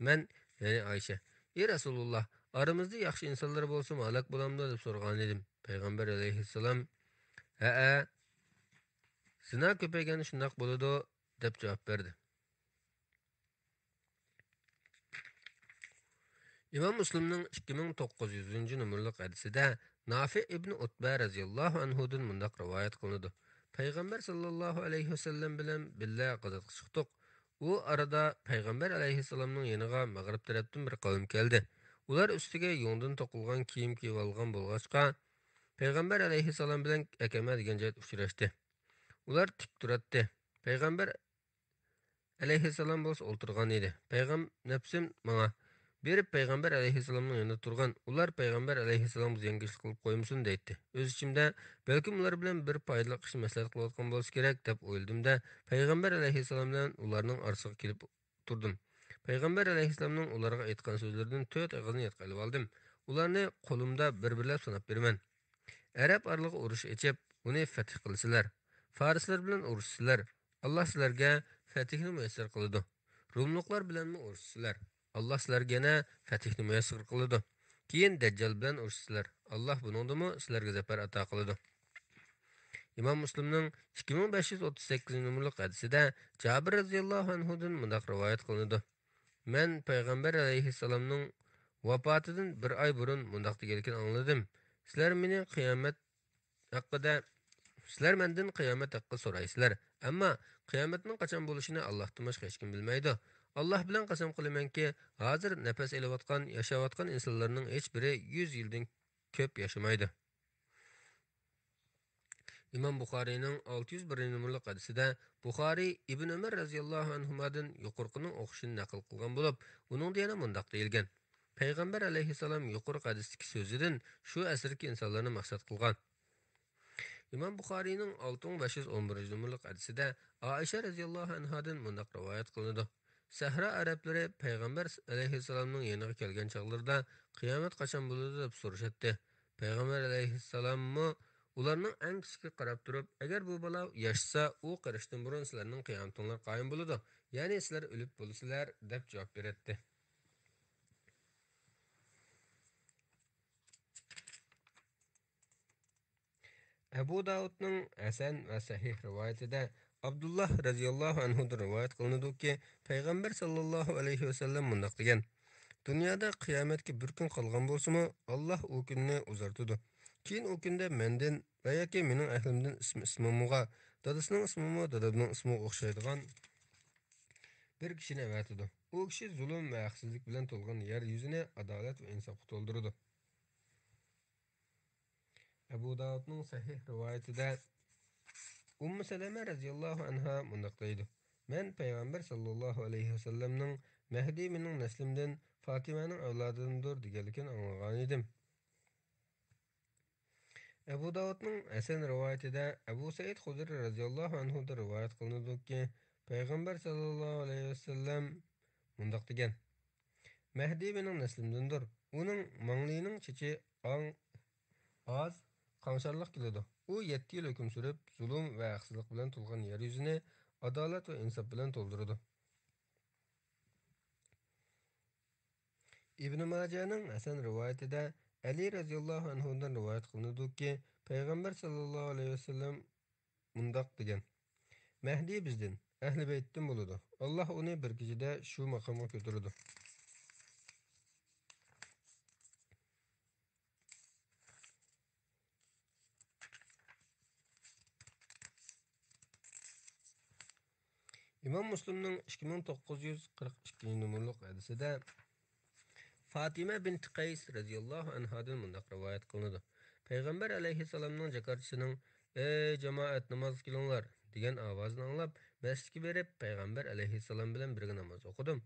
مەن، يەنى ئائىشە: ئى رەسۇلۇللا، ئارىمىزدا ياخشى ئىنسانلار بولسىمۇ ھالاك بولامدۇ؟ دەپ سورىغانىدىم. پەيغەمبەر ئەلەيھىسسالام: ھەئە، زىنا كۆپەيگەندە شۇنداق بولىدۇ، دەپ جاۋاب بەردى. ئىمام مۇسلىمنىڭ ئىككى مىڭ توققۇز يۈزىنچى نومۇرلۇق ھەدىسىدە نافى ئىبنى ئۇتبە رەزىياللاھۇ ئەنھۇدىن مۇنداق رىۋايەت قىلىنىدۇ: پەيغەمبەر ساللاللاھۇ ئەلەيھى ۋەسەللەم بىلەن بىللە غازاتقا چىقتۇق. ئۇ ئارىدا پەيغەمبەر ئەلەيھىسسالامنىڭ يېنىغا مەغرىب تەرەپتىن بىر قەۋم كەلدى. ئۇلار ئۈستىگە يۇڭدىن توقۇلغان كىيىم كىيىۋالغان بولغاچقا، پەيغەمبەر ئەلەيھىسسالام بىلەن ئەكەمە دېگەن جايدا ئۇچراشتى. ئۇلار تىك تۇراتتى. پەيغەمبەر ئەلەيھىسسالام بولسا ئولتۇرغان ئىدى. پەيغەم-، نەپسىم ماڭا بېرىپ، پەيغەمبەر ئەلەيھىسسالامنىڭ يېنىدا تۇرغىن، ئۇلار پەيغەمبەر ئەلەيھىسسالامغا زىيانكەشلىك قىلىپ قويمىسۇن، دەيتتى. ئۆز ئىچىمدە، بەلكىم ئۇلار بىلەن بىر پايدىلىق ئىشنى مەسلىھەت قىلىۋاتقان بولسا كېرەك، دەپ ئويلىدىم-دە، پەيغەمبەر ئەلەيھىسسالام بىلەن ئۇلارنىڭ ئارىسىغا كېلىپ تۇردۇم. پەيغەمبەر ئەلەيھىسسالامنىڭ ئۇلارغا ئېيتقان سۆزلىرىدىن تۆت ئېغىزنى يادقا ئېلىۋالدىم. ئۇلارنى قولۇمدا بىر-بىرلەپ ساناپ بېرىمەن. ئەرەب ئارىلىغا ئۇرۇش ئېچىپ، ئۇنى فەتھ قىلىسىلەر. فارسلار بىلەن ئۇرۇشىسىلەر. ئاللا سىلەرگە فەتھنى مۇيەسسەر قىلىدۇ. روملۇقلار بىلەنمۇ ئۇرۇشىسىلەر. ئاللا سىلەرگە يەنە فەتھنى مۇيەسسەر قىلىدۇ. كېيىن دەججال بىلەن ئۇرۇشىسىلەر. ئاللا بۇنىڭدىمۇ سىلەرگە زەپەر ئاتا قىلىدۇ. ئىمام مۇسلىمنىڭ ئىككى مىڭ بەش يۈز ئوتتۇز سەككىزىنچى نومۇرلۇق ھەدىسىدە جابىر رەزىياللاھۇ ئەنھۇدىن مۇنداق رىۋايەت قىلىنىدۇ: مەن پەيغەمبەر ئەلەيھىسسالامنىڭ ۋاپاتىدىن بىر ئاي بۇرۇن مۇنداق دېگەنلىكىنى ئاڭلىدىم: سىلەر مېنى قىيامەت ھەققىدە، سىلەر مەندىن قىيامەت ھەققىدە سورايسىلەر، ئەمما قىيامەتنىڭ قاچان بولۇشىنى ئاللاھتىن باشقا ھېچكىم بىلمەيدۇ. ئاللاھ بىلەن قەسەم قىلىمەنكى، ھازىر نەپەس ئېلىۋاتقان، ياشاۋاتقان ئىنسانلارنىڭ ھېچبىرى يۈز يىلدىن كۆپ ياشىمايدۇ. ئىمام بۇخارىينىڭ ئالتە يۈز بىرىنچى نومۇرلۇق ھەدىسىدە بۇخارىي ئىبن ئۆمەر رەزىياللاھۇ ئەنھۇمادىن يۇقىرىقىنىڭ ئوخشىشىنى نەقىل قىلغان بولۇپ، ئۇنىڭدا يەنە مۇنداق دېيىلگەن: پەيغەمبەر ئەلەيھىسسالام يۇقىرىقى ھەدىستىكى سۆزىدىن شۇ ئەسىردىكى ئىنسانلارنى مەقسەت قىلغان. ئىمام بۇخارىينىڭ ئالتە مىڭ بەش يۈز ئون بىرىنچى نومۇرلۇق ھەدىسىدە ئائىشە رەزىياللاھۇ ئەنھادىن مۇنداق رىۋايەت قىلىنىدۇ: سەھرا ئەرەبلىرى پەيغەمبەر ئەلەيھىسسالامنىڭ يېنىغا كەلگەن چاغلىرىدا، قىيامەت قاچان بولىدۇ؟ دەپ سورىشاتتى. پەيغەمبەر ئەلەيھىسسالاممۇ ئۇلارنىڭ ئەڭ كىچىكىگە قاراپ تۇرۇپ، ئەگەر بۇ بالا ياشىسا، ئۇ قېرىشتىن بۇرۇن سىلەرنىڭ قىيامىتىڭلار قايىم بولىدۇ، يەنى سىلەر ئۆلۈپ بولىسىلەر، دەپ جاۋاب بېرەتتى. ئەبۇ داۋۇدنىڭ ھەسەن ۋە سەھىھ رىۋايىتىدە ئابدۇللا رەزىياللاھۇ ئەنھۇدىن رىۋايەت قىلىنىدۇكى، پەيغەمبەر ساللاللاھۇ ئەلەيھى ۋەسەللەم مۇنداق دېگەن: دۇنيادا قىيامەتكە بىر كۈن قالغان بولسىمۇ، ئاللاھ ئۇ كۈننى ئۇزارتىدۇ. كېيىن ئۇ كۈندە مەندىن ۋە ياكى مېنىڭ ئەھلىمدىن ئىسمى ئىسمىمغا، دادىسىنىڭ ئىسمىمۇ دادامنىڭ ئىسمىغا ئوخشايدىغان بىر كىشىنى ئەۋەتىدۇ. ئۇ كىشى زۇلۇم ۋە ھەقسىزلىك بىلەن تولغان يەر يۈزىنى ئادالەت ۋە ئىنساپقا تولدۇرىدۇ. ئەبۇ داۋۇدنىڭ سەھىھ رىۋايىتىدە ئۇممۇ سەلەمە رەزىياللاھۇ ئەنھا مۇنداق دەيدۇ: مەن پەيغەمبەر ساللاللاھۇ ئەلەيھى ۋەسەللەمنىڭ مەھدى مېنىڭ نەسلىمدىن، فاتىمەنىڭ ئەۋلادىدىندۇر دېگەنلىكىنى ئاڭلىغانىدىم. ئەبۇ داۋۇدنىڭ ھەسەن رىۋايىتىدە ئەبۇ سەئىد خۇدرى رەزىياللاھۇ ئەنھۇدىن رىۋايەت قىلىنىدۇكى، پەيغەمبەر ساللاللاھۇ ئەلەيھى ۋەسەللەم مۇنداق دېگەن: مەھدى مېنىڭ نەسلىمدىندۇر. ئۇنىڭ ماڭلىيىنىڭ چېچى ئاڭ-، ئاز، قاڭشارلىق كېلىدۇ. ئۇ يەتتە يىل ھۆكۈم سۈرۈپ، زۇلۇم ۋە ھەقسىزلىق بىلەن تولغان يەر يۈزىنى ئادالەت ۋە ئىنساپ بىلەن تولدۇرىدۇ. ئىبنى ماجەنىڭ ھەسەن رىۋايىتىدە ئەلى رەزىياللاھۇ ئەنھۇدىن رىۋايەت قىلىنىدۇكى، پەيغەمبەر ساللاللاھۇ ئەلەيھى ۋەسەللەم مۇنداق دېگەن: مەھدى بىزدىن، ئەھلى بەيتتىن بولىدۇ. ئاللاھ ئۇنى بىر كېچىدە شۇ ماقامغا كۆتۈرىدۇ. ئىمام مۇسلىمنىڭ ئىككى مىڭ توققۇز يۈز قىرىق ئىككىنچى نومۇرلۇق ھەدىسىدە فاتىمە بىنت قەيس رەزىياللاھۇ ئەنھادىن مۇنداق رىۋايەت قىلىنىدۇ: پەيغەمبەر ئەلەيھىسسالامنىڭ جاكارچىسىنىڭ «ئەي جامائەت، نامازغا كېلىڭلار» دېگەن ئاۋازىنى ئاڭلاپ، مەسچىتكە بېرىپ، پەيغەمبەر ئەلەيھىسسالام بىلەن بىرگە ناماز ئوقۇدۇم.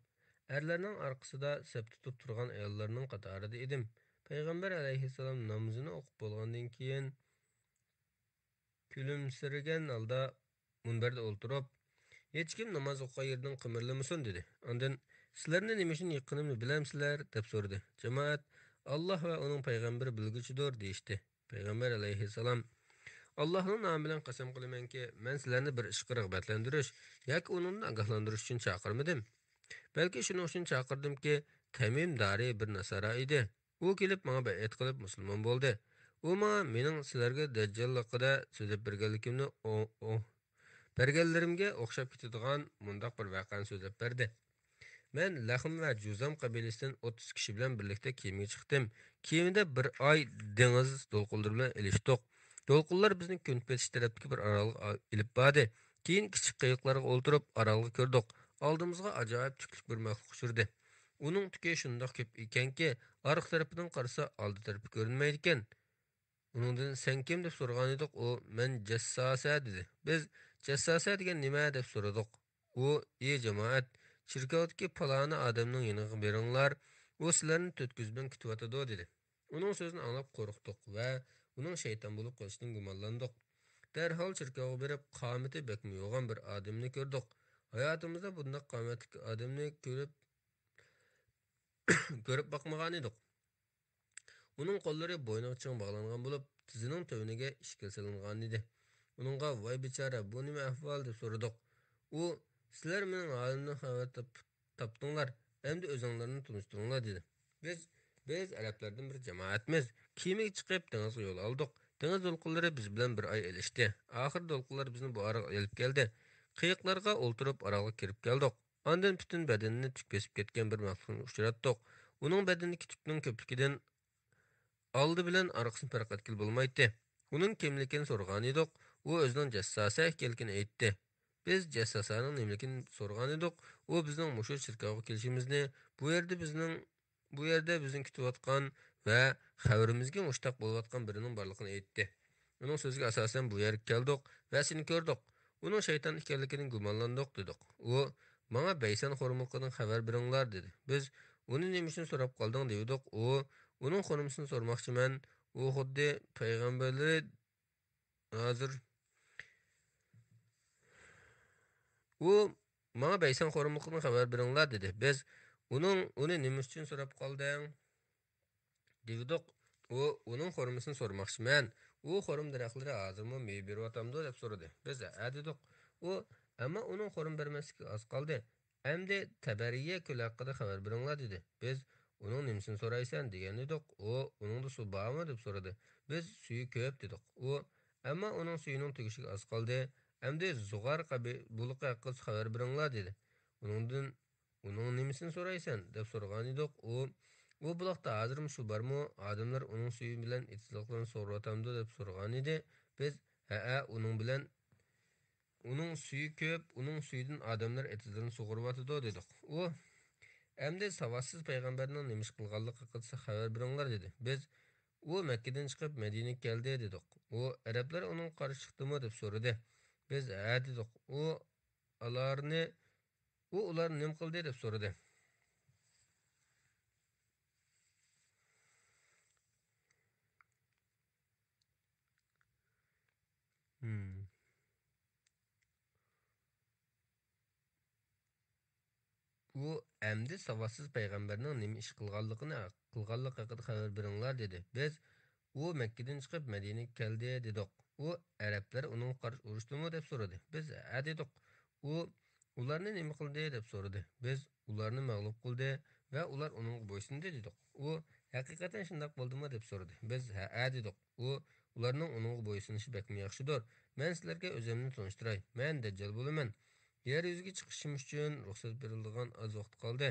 ئەرلەرنىڭ ئارقىسىدا سەپ تۇتۇپ تۇرغان ئاياللارنىڭ قاتارىدا ئىدىم. پەيغەمبەر ئەلەيھىسسالام نامىزىنى ئوقۇپ بولغاندىن كېيىن، كۈلۈمسىرىگەن ھالدا مۇنبەردە ئولتۇرۇپ، «ھېچكىم ناماز ئوقۇغان يېرىدىن قىمىرلىمىسۇن» دېدى. ئاندىن، «سىلەرنى نېمە ئۈچۈن يىغقىنىمنى بىلەمسىلەر؟» دەپ سورىدى. جامائەت، «ئاللاھ ۋە ئۇنىڭ پەيغەمبىرى بىلگۈچىدۇر» دېيىشتى. پەيغەمبەر ئەلەيھىسسالام، «ئاللاھنىڭ نامى بىلەن قەسەم قىلىمەنكى، مەن سىلەرنى بىر ئىشقا رىغبەتلەندۈرۈش ياكى ئۇنىڭدىن ئاگاھلاندۇرۇش ئۈچۈن چاقىرمىدىم. بەلكى شۇنىڭ ئۈچۈن چاقىردىمكى، تەمىم دارى بىر ناسارا ئىدى. ئۇ كېلىپ ماڭا بەيئەت قىلىپ مۇسۇلمان بولدى. ئۇ ماڭا مېنىڭ سىلەرگە دەججاللىقىدا سۆزلەپ بەرگەنلىكىمنى ئو-، ئو-، بەرگەنلىرىمگە ئوخشاپ كېتىدىغان مۇنداق بىر ۋەقەنى سۆزلەپ بەردى. مەن لەخىم ۋە جۇزام قەبىلىسىدىن ئوتتۇز كىشى بىلەن بىرلىكتە كېمىگە چىقتىم. كېمىدە بىر ئاي دېڭىز دولقۇنلىرى بىلەن ئېلىشتۇق. دولقۇنلار بىزنى كۈنباتىش تەرەپتىكى بىر ئارالغا ئېلىپ باردى. كېيىن كىچىك قېيىقلارغا ئولتۇرۇپ، ئارالغا كىردۇق. ئالدىمىزغا ئاجايىپ تۈكلۈك بىر مەخلۇق ئۇچرىدى. ئۇنىڭ تۈكى شۇنداق كۆپ ئىكەنكى، ئارقا تەرىپىدىن قارىسا، ئالدى تەرىپى كۆرۈنمەيدىكەن. ئۇنىڭدىن «سەن كىم؟» دەپ سورىغانىدۇق. ئۇ «مەن جەسساسە» دېدى. بىز «جەسساسە دېگەن نېمە؟» دەپ سورىدۇق. ئۇ «ئى جامائەت، چېركاۋدىكى پالانى ئادەمنىڭ يېنىغا بېرىڭلار، ئۇ سىلەرنى تۆت كۆز بىلەن كۈتۈۋاتىدۇ» دېدى. ئۇنىڭ سۆزىنى ئاڭلاپ قورقتۇق ۋە ئۇنىڭ شەيتان بولۇپ قېلىشىدىن گۇمانلاندۇق. دەرھال چېركاۋغا بېرىپ، قامىتى بەكمۇ يوغان بىر ئادەمنى كۆردۇق. ھاياتىمىزدا بۇنداق قامەتلىك ئادەمنى كۆرۈپ، كۆرۈپ باقمىغانىدۇق. ئۇنىڭ قوللىرى بوينىغا چىڭ باغلانغان بولۇپ، تىزىنىڭ تۆۋىنىگە ئىشكىل سېلىنغانىدى. ئۇنىڭغا «ۋاي بىچارە، بۇ نېمە ئەھۋال؟» دەپ سورىدۇق. ئۇ «سىلەر مېنىڭ ھالىمدىن خەۋەر تاپ-، تاپتىڭلار، ئەمدى ئۆزۈڭلارنى تونۇشتۇرۇڭلار» دېدى. بىز، بىز ئەرەبلەردىن بىر جامائەتمىز. كېمىگە چىقىپ، دېڭىزغا يول ئالدۇق. دېڭىز دولقۇنلىرى بىز بىلەن بىر ئاي ئېلىشتى. ئاخىرى دولقۇنلار بىزنى بۇ ئارالغا ئېلىپ كەلدى. قېيىقلارغا ئولتۇرۇپ، ئارالغا كىرىپ كەلدۇق. ئاندىن پۈتۈن بەدىنىنى تۈك بېسىپ كەتكەن بىر مەخلۇقنى ئۇچراتتۇق. ئۇنىڭ بەدىنىدىكى تۈكنىڭ كۆپلۈكىدىن ئالدى بىلەن ئارقىسىنى پەرق ئەتكىلى بولمايتتى. ئۇنىڭ كىملىكىنى سورىغانىدۇق، ئۇ ئۆزىنىڭ جەسساسە ئىكەنلىكىنى ئېيتتى. بىز جەسساسەنىڭ نېمىلىكىنى سورىغانىدۇق، ئۇ بىزنىڭ مۇشۇ چېركاۋغا كېلىشىمىزنى، بۇ يەردە بىزنىڭ، بۇ يەردە بىزنى كۈتۈۋاتقان ۋە خەۋىرىمىزگە مۇشتاق بولۇۋاتقان بىرىنىڭ بارلىقىنى ئېيتتى. ئۇنىڭ سۆزىگە ئاساسەن، بۇ يەرگە كەلدۇق ۋە سېنى كۆردۇق. ئۇنىڭ شەيتان ئىكەنلىكىدىن گۇمانلاندۇق، دېدۇق. ئۇ، ماڭا بەيسەن خورمىلىقىدىن خەۋەر بېرىڭلار، دېدى. بىز، ئۇنى نېمە ئۈچۈن سوراپ قالدىڭ؟ دېۋىدۇق. ئۇ، ئۇنىڭ خورمىسىنى سورىماقچىمەن. ئۇ خۇددى پەيغەمبەرلىرى ھازىر. ئۇ، ماڭا بەيسەن خورمىلىقىدىن خەۋەر بېرىڭلار، دېدى. بىز، ئۇنىڭ، ئۇنى نېمە ئۈچۈن سوراپ قالدىڭ؟ دېۋىدۇق. ئۇ، ئۇنىڭ خورمىسىنى سورىماقچىمەن. ئۇ خورما دەرەخلىرى ھازىرمۇ مېۋە بېرىۋاتامدۇ؟ دەپ سورىدى. بىز، ھە، دېدۇق. ئۇ، ئەمما ئۇنىڭ خورما بەرمەسلىكىگە ئاز قالدى. ئەمدى تەبەرىيە كۆلى ھەققىدە خەۋەر بېرىڭلار، دېدى. بىز، ئۇنىڭ نېمىسىنى سورايسەن؟ دېگەنىدۇق. ئۇ، ئۇنىڭدا سۇ بارمۇ؟ دەپ سورىدى. بىز، سۈيى كۆپ، دېدۇق. ئۇ، ئەمما ئۇنىڭ سۈيىنىڭ تۈگىشىگە ئاز قالدى. ئەمدى زۇغار قەبى-، بۇلىقى ھەققىدە خەۋەر بېرىڭلار، دېدى. ئۇنىڭدىن «ئۇنىڭ نېمىسىنى سورايسەن؟» دەپ سورىغانىدۇق. ئۇ، «ئۇ بۇلاقتا ھازىرمۇ سۇ بارمۇ؟ ئادەملەر ئۇنىڭ سۈيى بىلەن ئېتىزلىقلىرىنى سۇغۇرۇۋاتامدۇ؟» دەپ سورىغانىدى. بىز، «ھەئە، ئۇنىڭ بىلەن، ئۇنىڭ سۈيى كۆپ، ئۇنىڭ سۈيىدىن ئادەملەر ئېتىزلىرىنى سۇغۇرۇۋاتىدۇ» دېدۇق. ئۇ، «ئەمدى ساۋاتسىز پەيغەمبەرنىڭ نېمە ئىش قىلغانلىقى ھەققىدە خەۋەر بېرىڭلار» دېدى. بىز، «ئۇ مەككىدىن چىقىپ مەدىنىگە كەلدى» دېدۇق. ئۇ، «ئەرەبلەر ئۇنىڭغا قارشى چىقتىمۇ؟» دەپ سورىدى. بىز، «ھە» دېدۇق. ئۇ، ئۇلارنى، ئۇ ئۇلارنى نېمە قىلدى؟ دەپ سورىدى. ھىم. ئۇ، «ئەمدى ساۋاتسىز پەيغەمبەرنىڭ نېمە ئىش قىلغانلىقىنى، قىلغانلىقى ھەققىدە خەۋەر بېرىڭلار» دېدى. بىز، «ئۇ مەككىدىن چىقىپ مەدىنىگە كەلدى» دېدۇق. ئۇ، «ئەرەبلەر ئۇنىڭغا قارشى ئۇرۇشتىمۇ؟» دەپ سورىدى. بىز، «ھە» دېدۇق. ئۇ، «ئۇلارنى نېمە قىلدى؟» دەپ سورىدى. بىز، «ئۇلارنى مەغلۇپ قىلدى ۋە ئۇلار ئۇنىڭغا بويسۇندى» دېدۇق. ئۇ، «ھەقىقەتەن شۇنداق بولدىمۇ؟» دەپ سورىدى. بىز، «ھەئە» دېدۇق. ئۇ، «ئۇلارنىڭ ئۇنىڭغا بويسۇنۇشى بەكمۇ ياخشىدۇر. مەن سىلەرگە ئۆزۈمنى تونۇشتۇراي. مەن دەججال بولىمەن. يەر يۈزىگە چىقىشىم ئۈچۈن رۇخسەت بېرىلىدىغان ئاز ۋاقىت قالدى.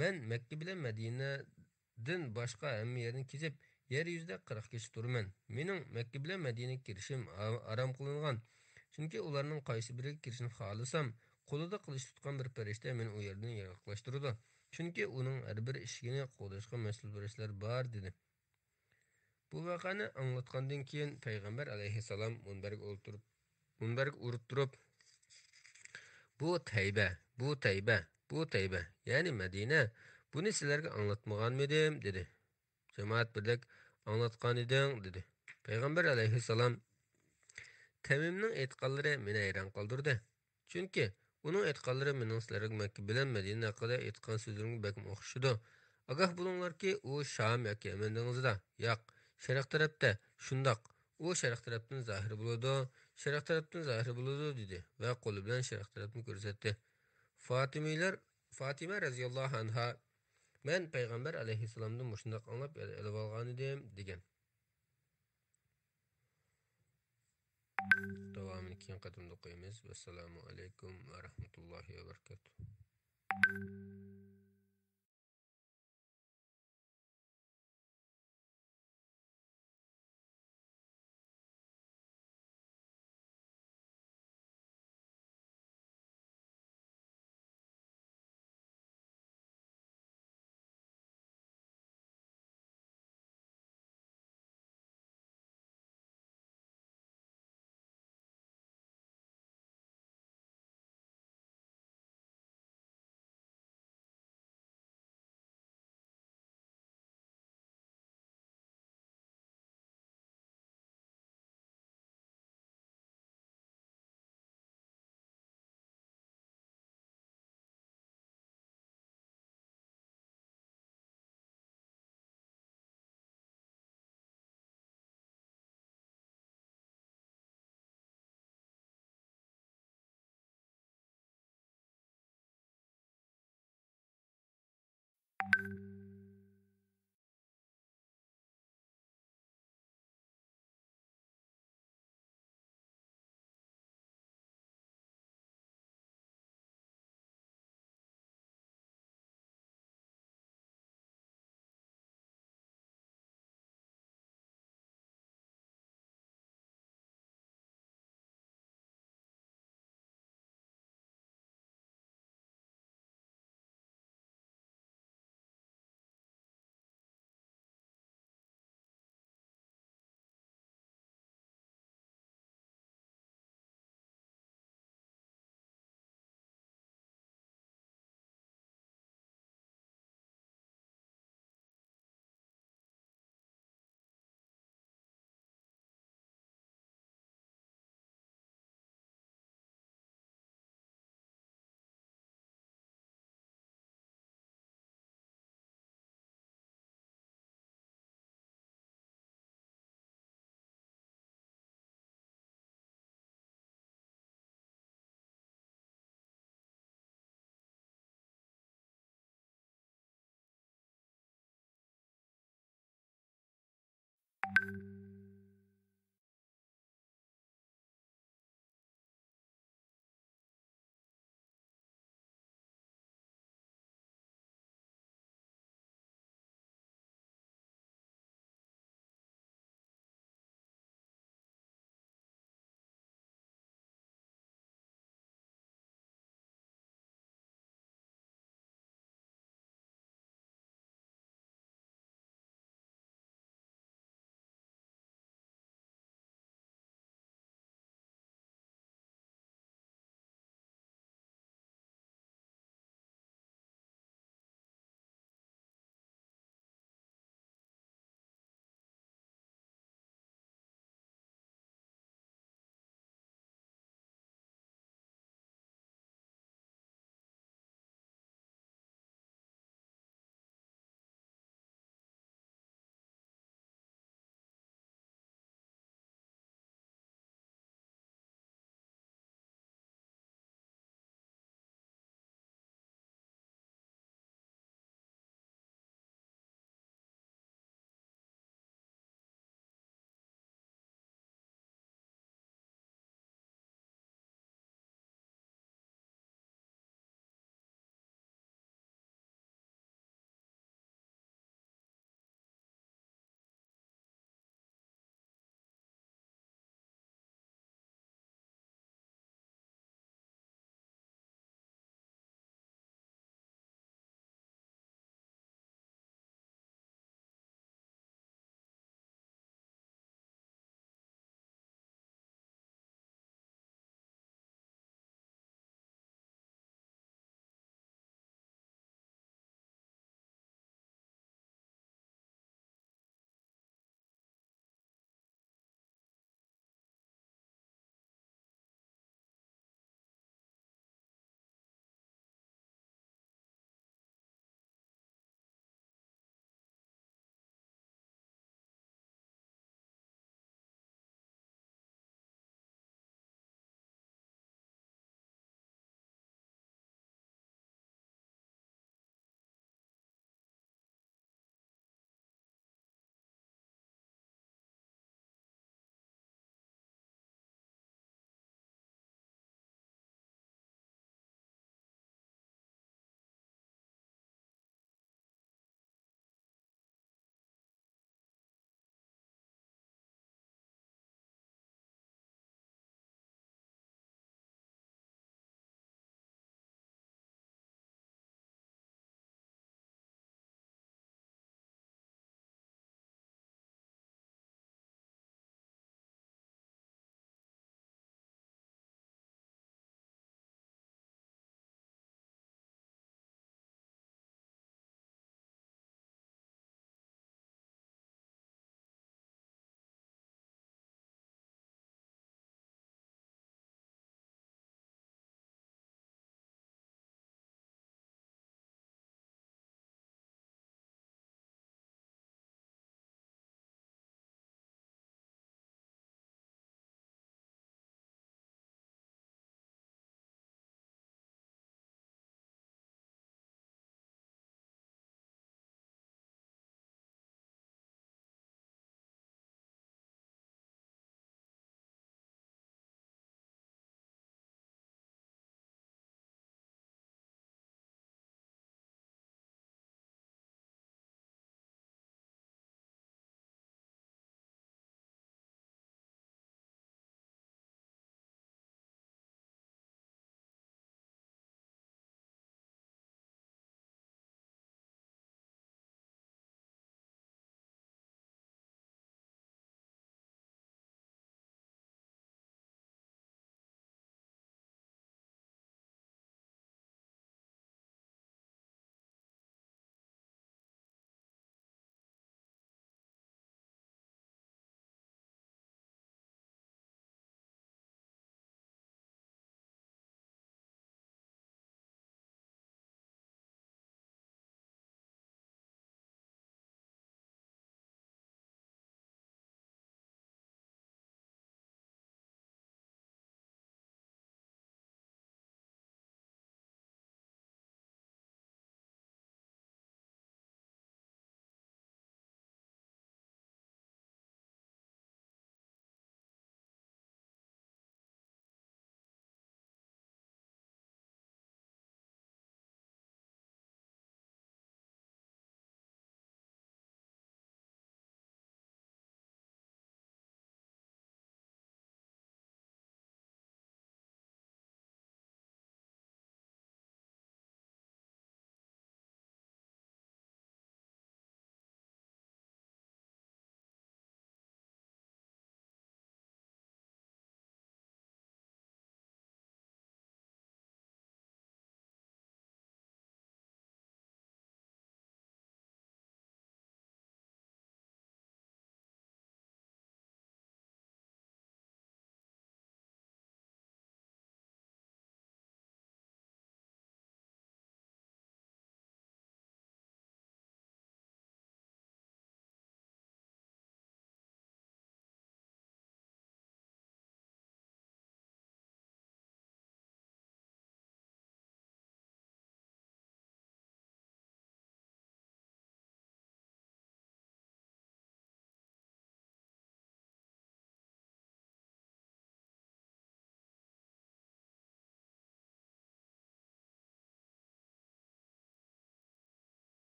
مەن مەككە بىلەن مەدىنە دىن باشقا ھەممە يەرنى كېزىپ، يەر يۈزىدە قىرىق كېچە تۇرىمەن. مېنىڭ مەككە بىلەن مەدىنىگە كىرىشىم ھا-، ھارام قىلىنغان. چۈنكى ئۇلارنىڭ قايسى بىرىگە كىرىشنى خالىسام، قولىدا قىلىچ تۇتقان بىر پەرىشتە مېنى ئۇ يەردىن يىراقلاشتۇرىدۇ. چۈنكى ئۇنىڭ ھەر بىر ئىشىكىنى قوغداشقا مەسئۇل پەرىشتىلەر بار» دېدى. بۇ ۋەقەنى ئاڭلاتقاندىن كېيىن پەيغەمبەر ئەلەيھىسسالام مۇنبەرگە ئولتۇرۇپ، مۇنبەرگە ئۇرۇپ تۇرۇپ، «بۇ تەيبە، بۇ تەيبە، بۇ تەيبە، يەنى مەدىنە، بۇنى سىلەرگە ئاڭلاتمىغانمىدىم؟» دېدى. جامائەت بىردەك، «ئاڭلاتقانىدىڭ» دېدى. پەيغەمبەر ئەلەيھىسسالام، «تەمىمنىڭ ئېيتقانلىرى مېنى ھەيران قالدۇردى. چۈنكى ئۇنىڭ ئېيتقانلىرى مېنىڭ سىلەرگە مەككە بىلەن مەدىنە ھەققىدە ئېيتقان سۆزلىرىمگە بەكمۇ ئوخشىشىدۇ. ئاگاھ بولۇڭلاركى، ئۇ شام ياكى يەمەن دېڭىزىدا، ياق، شەرق تەرەپتە، شۇنداق، ئۇ شەرق تەرەپتىن زاھىر بولىدۇ، شەرق تەرەپتىن زاھىر بولىدۇ» دېدى ۋە قولى بىلەن شەرق تەرەپنى كۆرسەتتى. فاتىمىلەر، فاتىمە رەزىياللاھۇ ئەنھا، «مەن پەيغەمبەر ئەلەيھىسسالامدىن مۇشۇنداق ئاڭلاپ ياد ئېلىۋالغانىدىم» دېگەن. داۋامىنى كېيىن قېتىمدا ئوقۇيمىز. ۋەسسالامۇ ئەلەيكۇم ۋە رەھمەتۇللاھى ۋە بەرىكاتۇھ.